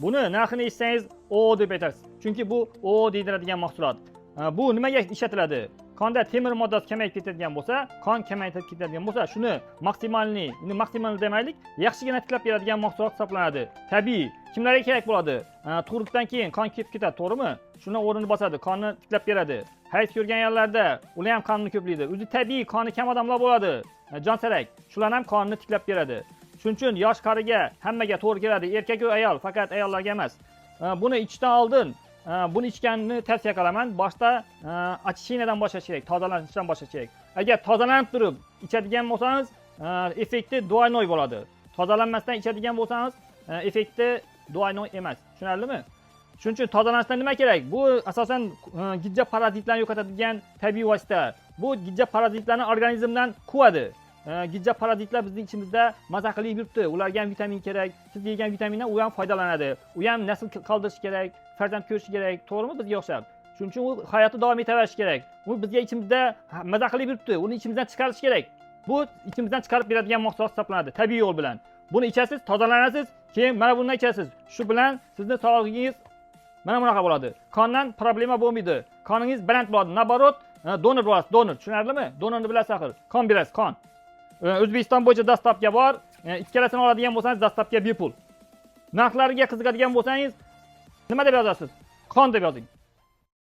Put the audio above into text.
Buni narxini eshitsangiz, "O" deb aytasiz, chunki bu "o" deydiradigan mahsulot. Bu nimaga ishlatiladi? Qonda temir moddasi kamayib ketadigan bo'lsa, qon kamayib ketadigan bo'lsa, shuni максимальный, maksimal demaylik, yaxshigina tiklab beradigan mahsulot hisoblanadi. Tabiiy. Kimlarga kerak bo'ladi? Tug'ruqdan keyin qon ketib ketadi, to'g'rimi? Shuni o'rnini bosadi, qonni tiklab beradi. Hayz ko'rgan ayollarda, ular ham qonni ko'playdi. O'zi tabiiy qoni kam odamlar bo'ladi, jonsarak, shularni ham qonni tiklab beradi. Shuning uchun yosh qariga hammaga to'g'ri keladi, erkaku ayol, faqat ayollarga emas. Buni ichishdan oldin, buni ichganni tavsiya qilaman, boshda очищение dan boshlash kerak, tozalanishdan boshlash kerak. Agar tozalanib turib ichadigan bo'lsangiz, effekti двойной bo'ladi. Tozalanmasdan ichadigan bo'lsangiz, effekti двойной emas, tushunarlimi? Shuning uchun tozalanishdan nima kerak? Bu asosan gijja parazitlarni yo'qotadigan tabiiy vosita. Bu gijja parazitlarni organizmdan quvadi. Gijja parazitlar bizning ichimizda maza qilib yuribdi, ularga ham vitamin kerak. Siz yegan vitamindan u ham foydalanadi, u ham nasl qoldirishi kerak, farzand ko'rishi kerak, to'g'rimi? Bizga o'xshab. Shuning uchun u hayotni davom etaverishi kerak. U bizga ichimizda maza qilib yuribdi, uni ichimizdan chiqarish kerak. Bu ichimizdan chiqarib beradigan mahsulot hisoblanadi tabiiy yo'l bilan. Buni ichasiz, tozalanasiz, keyin mana bundan ichasiz. Shu bilan sizni sog'lig'ingiz mana bunaqa bo'ladi, qondan problema bo'lmaydi, qoningiz baland bo'ladi, наоборот, donor bo'lasiz, donor, tushunarlimi? Donorni bilasiz axir, qon berasiz, qon. O'zbekiston bo'yicha доставка bor. Ikkalasini oladigan bo'lsangiz, доставка bepul. Narxlariga qiziqadigan bo'lsangiz, nima deb yozasiz? Qon deb yozing.